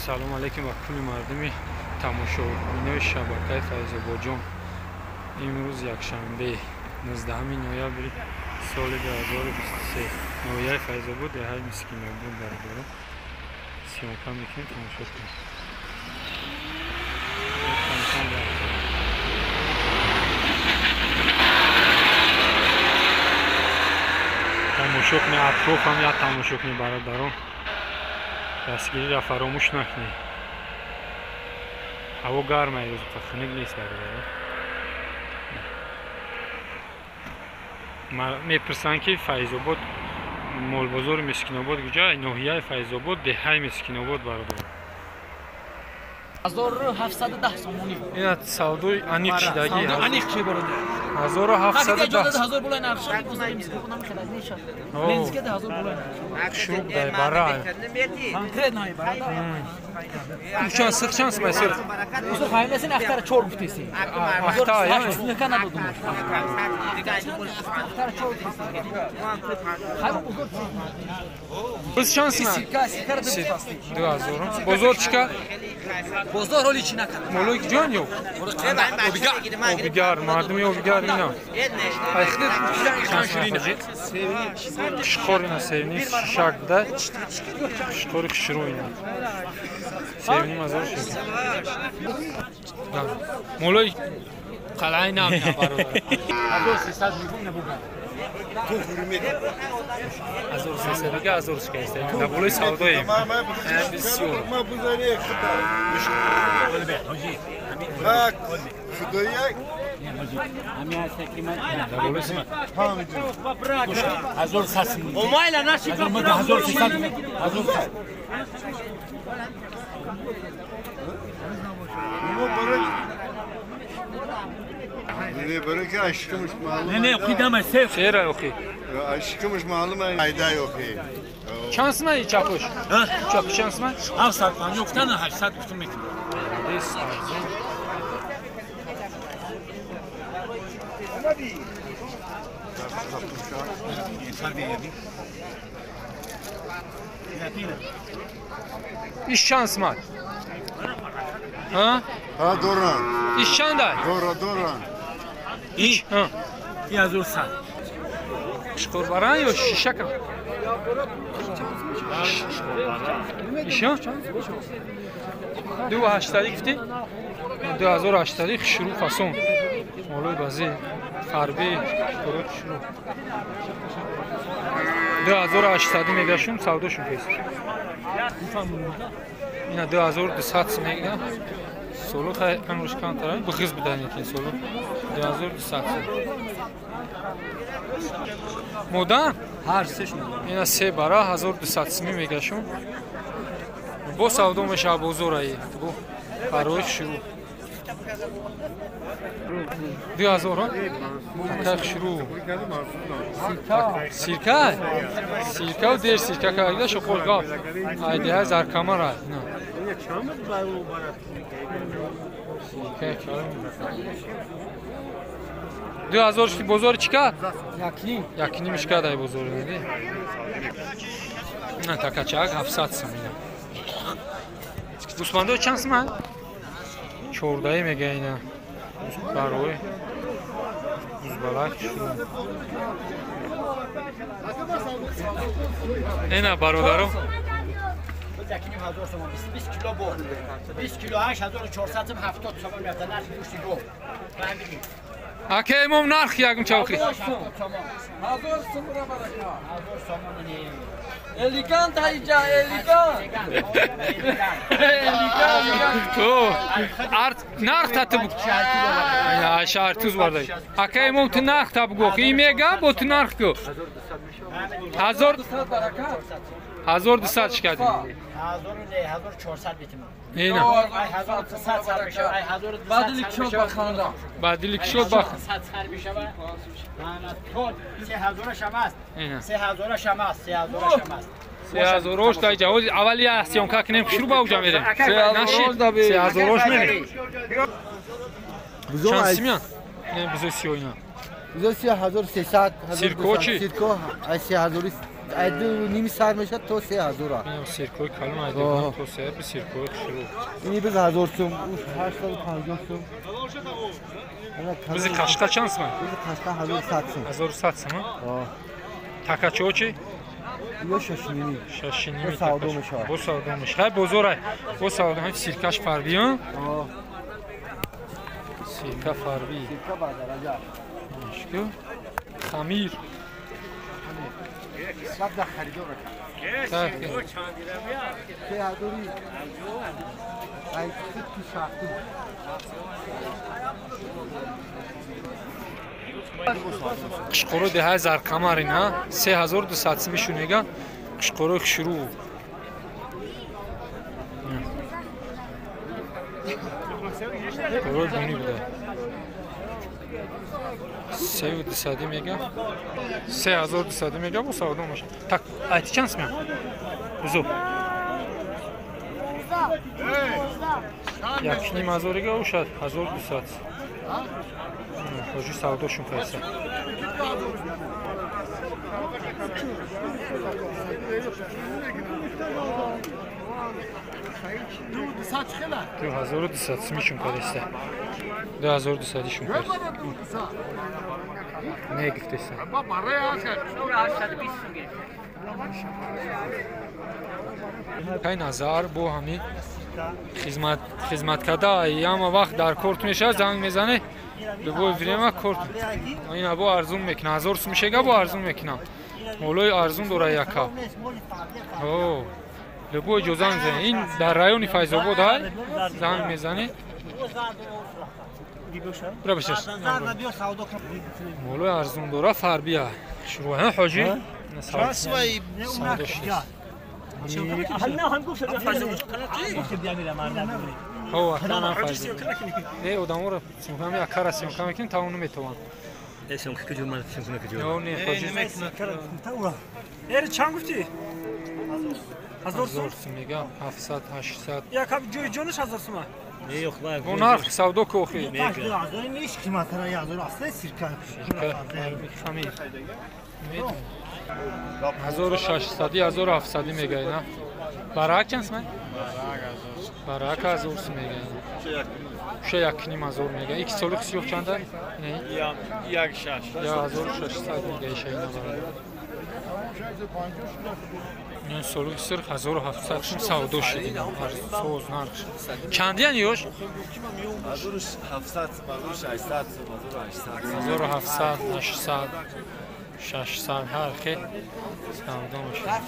Салом алейкум ва кулли мардуми тамошобинои шабакаи Файзободҷон. Имрӯз якшанбе, 19 ноябри соли 2023. Ноҳияи Файзобод, деҳаи Мискинобод бародаро. Съёмка мекунем, тамошо кунем. Тамошо кунем, атрофам як тамошо кунем бародарон. Дастгириро фаромӯш накунед. Ҳаво гарм аст, рӯз хунук нест бародарон. Мепурсанд ки Файзобод молбозори Мискинобод куҷо? Ноҳияи Файзобод, деҳаи Мискинобод бародарон. 1710 сомонӣ. Ина савдои аниқ шидагӣ. Аниқ чи бародар? 1710. 1000 булай нарх шуд, бозори Мискинобод намехелад нешад. Лензке 1000 булай нарх. Шуруъ дай бара. Конкрет най бародар. Чанд сих чанд симай сир? Бозор фаҳмидасин ахтара 4 гуфтеси. Ахтара яъне? Нека надодум. Ахтара 4 гуфтеси. Хайр бозор. Биз чанд симай? Сирка, сирка 2000. Бозор чика? Бозор ҳоли чӣ накард? Молои куҷоянд ё? Обигар, мардуми обигар ина. Айхде шиқор ина севни шишак буда. Шиқори хушрӯ ина. Севни мазор шуд. Молои қалъаи нав ина бародар. 1300 мегум набуган. 1300 дига 1000 шикаста. Дар болои савдоем. Бисёр. Дар болои Ne böyle aşkımız malum. Ne ne okuyamaz sev. Sera oxi. Aşkımız malum ayda yoxi. Şansına çapış. Ha? Çapış şansına? 750 yoxdan 800 gutun metin. İş şansına. Ha? Ha doğru. İş şanday. Doğru doğru. İş. Ha. 1100. Шқорбаран ё шишака? Ишо? 2.80 гуфтӣ? 2080 хушрӯ фасон. Молои бази фарби шқорои хушрӯ. 2080 мегашум, савдошум пес. Ина 2200 мега. Солу хай амруш кантара, бихиз бидани ки солу. 2200. Модан? Ҳар сеш Ина се бара 1200 сими мегашум. Бо савдо мешава бозораи. Бо барои шурӯъ. 2000 ха? Шурӯъ. Сирка? Сирка ва дер сирка карда шо қол гап. Айдия заркамара. На. Сирка калам. 2000 шки бозор чӣ кард? Якним. Якним шка дай бозор диди. На такачак 700 сум ина. Гӯсфандо чанд сум? 14 мега ина. Барои гӯзбалак шурӯъ. Ина бародаро. 1500 сомон, 20 кило бор. 20 кило 8400 сом 70 сомон меафтад нархи гӯшти гов. Фаҳмидӣ? Ака имом нарх ягм чавхи. 1000 сом ра барака. 1000 сомон не. Элегант айҷа, элегант. Элегант. О, арт нарх та ту. Айша артуз бардай. Ака имом ту нарх та бугу. И мега бо ту нарх ку. 1200 шикадӣ. 1400 битим. Ина. 1200 сар мешава. 1200 Бадили кишод баханда. Бадили кишод бах. 100 сар мешава. То 3000 шам аст. 3000 шам аст, 3000 шам аст. 3000 рош дай ҷавоз аввал я съёмка кунем хушрӯ ба уҷа мерем. 3000 рош мерем. Чанд симян? Не бизо сиё ина. Бизо 3300. Сирко чи? Сирко 3300 2.5 сар мешад то 3000. Сиркои калон 2.5 то 3 сиркои хушрӯ. Ини биз 1000 сум, 850 сум. Бизи қашқа чанд сум? Бизи қашқа 1100 сум. 1100 сум? А. Такачо чи? Ё 6.5. 6.5. Бо савдо мешавад. Бо савдо мешавад. Хай бозор бо савдо ҳам сиркаш фарби, а? А. Сирка фарби. Сирка ба дараҷа. Шку. Хамир. Саб да харидор Так. Се ҳазори ай шахту. Қишқоро деҳаи Зарқамар ина 3200 сими шунега қишқорои хушрӯ. Қорои буни буда. 3200 мега. 3200 мега бо савдо мешавад. Так, айти чанд сум? Бузу. 1.5 ҳазорига ошад 1200. Ҳоҷи савдошун кайса. Ду ҳазору дусад сумишун кардеста. 2200 шун кард. Не гуфтеста. Кай назар бо ҳамин хизмат карда ҳама вақт дар корт мешавад, занг мезане, любое время корт. Ина бо арзун мекунам, 1000 сум шега бо арзун мекунам. Молои арзун дора яка. О, любой ҷо занг мезане. Ин дар райони Файзобод ҳай занг мезане. Бира бишаш. Молои арзун дора фарбия. Шурӯъ ҳа ҳоҷи? Савдо шуд. Не, одаморо съёмка акара съёмка мекунем, тавон наметавонам. Не, ҳоҷи. Эри чанд гуфтӣ? 1000 сум. Мега 700, 800. Як ҷои ҷонаш 1000 сума. Бо нарх савдо ку охи. Хамир. 1600, 1700 мега ина. Барак чанд сум? Барак 1000 сум мега. Уша 1.5 мега. Ики солиқ сиёҳ чанда? Не? 1.6. 1600 мега иша ина барак. Ин солиқ сир 1700 сум савдо шуд ина. Соз нарх. Чандиян ёш? 1700, 1600, 1700, 800. 600 ҳар хел савдо мешавад.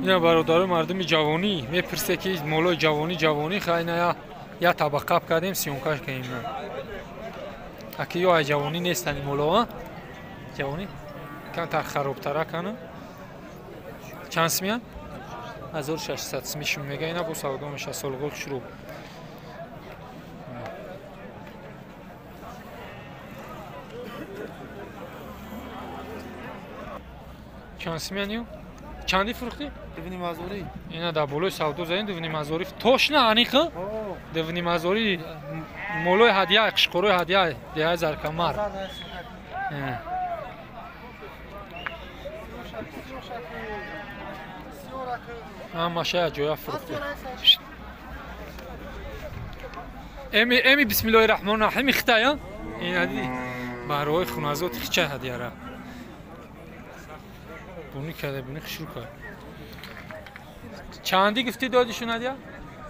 Ина бародарои мардуми ҷавонӣ мепурсе ки молои ҷавонӣ ҷавонӣ хай ина я табақаб кардем съёмкаш кардем. Аки ё ай ҷавонӣ нестани молоа? Ҷавонӣ камтар харобтара кана. Чанд сумиян? 1600 сумишун мега ина бо савдо мешавад солғол шурӯъ. Чанд сумиян ё? Чанди фурӯхтӣ? 2.5. Ина дар болои савдо задем 2.5. Точно аниқ? 2.5 молои ҳадия, қишқорои ҳадия, деҳаи Заркамар. Ҳамаша як ҷоя фурӯхтӣ. Эми эми бисмиллоҳи раҳмони раҳим ихтая? Ина ди барои хуназот хича ҳадияра. Буни карда, буни хушрӯ кард. Чанди гуфтӣ додишун ҳадия?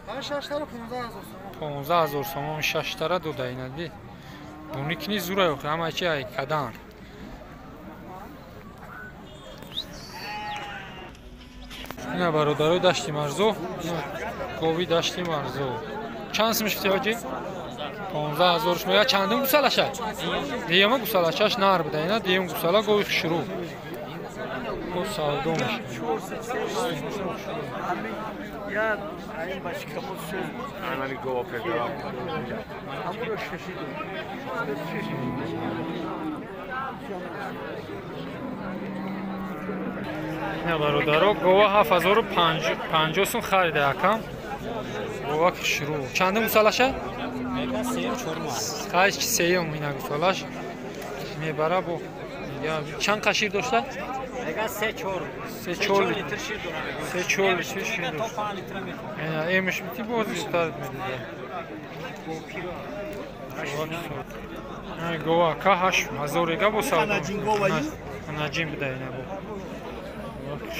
6 тара 15 000 сомон. 15 000 сомон 6 тара дода ина ди. Буни кини зура охи ҳама чи ай кадан. Ина бародарои дашти марзо, гови дашти марзо. Чанд сум шуфти ҳоҷи? 15 000 шумо. Чандум гусалаша? Дуюма гусалашаш нар буда ина, дуюм гусала гови хушрӯ. Бо савдо мешавад. Ина бародаро гова 7050 сум харида якам. Гова хушрӯ. Чандум гусалаша? Хайш сеюм ина гусалаш. Мебара бо. Чанд қа шир дошта? Мега 3-4. 3-4 литр шир дора. 3-4 литр шир дошта. То 5 литр мехӯрад. Эмиш мити боз зиёдтар медида. Гова ка 8000 эга бо савдо. Наҷим буда ина бо.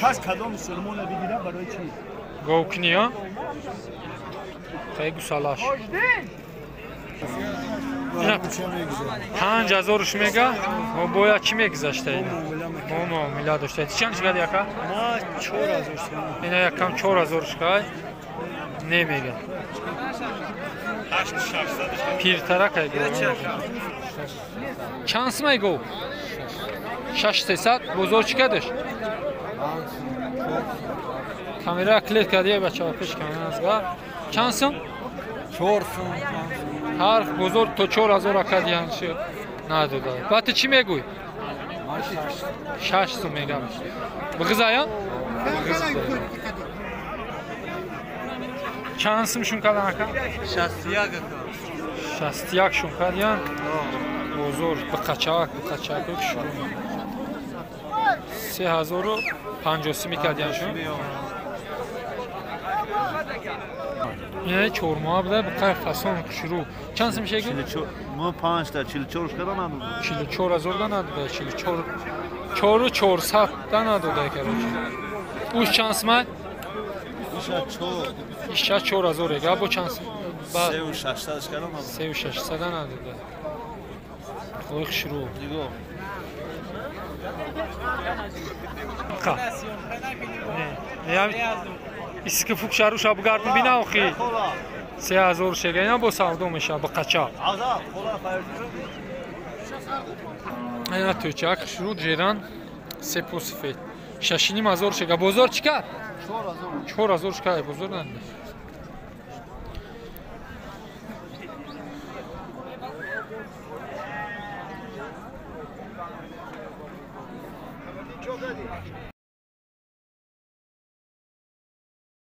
Пас кадом мусулмона бигира барои чӣ? Говкни, а? Хай гусалаш. 5000 мега, мо бояд чӣ мегузашта ина? Мо муомила дошта. Чанд шуд яка? Ма 4000 сомон. Ина якам 4000 шуд. Не мега. Пиртарак ай гов. Чанд сумай гов? 6300. Бозор чӣ кардаш? Камера клет кардия бачаҳо пеш камера азга. Чанд сум? 4 сум. Ҳар бозор то 4000 акадиян ши надода. Баъд ту чӣ мегӯй? 6 сум мегам. Бигизая? Чанд сум шун кардан ака? 61 ака. 61 шун кардиян. Бозор биқачак, биқачак шун. 3050 сум кардиян шун. Ина чормоа буда биқай фасон хушрӯ. Чанд сум шегу? Мо 5 та 44 када надода. 44000 да надода, 44 4400 да надода, короче. Уш чанд сум? Иша 4000 эга бо чанд сум? Ба 3600 када надода. 3600 да надода. Ой хушрӯ. Нигоҳ. Қа. Не, не, Иски фукшаруша бугардун бина охи. 3000 шега ина бо савдо меша биқача. Ина тӯчак шурӯ ҷеран се посифет. 6500 шега. Бозор чӣ кард? 4000 шега бозор надид.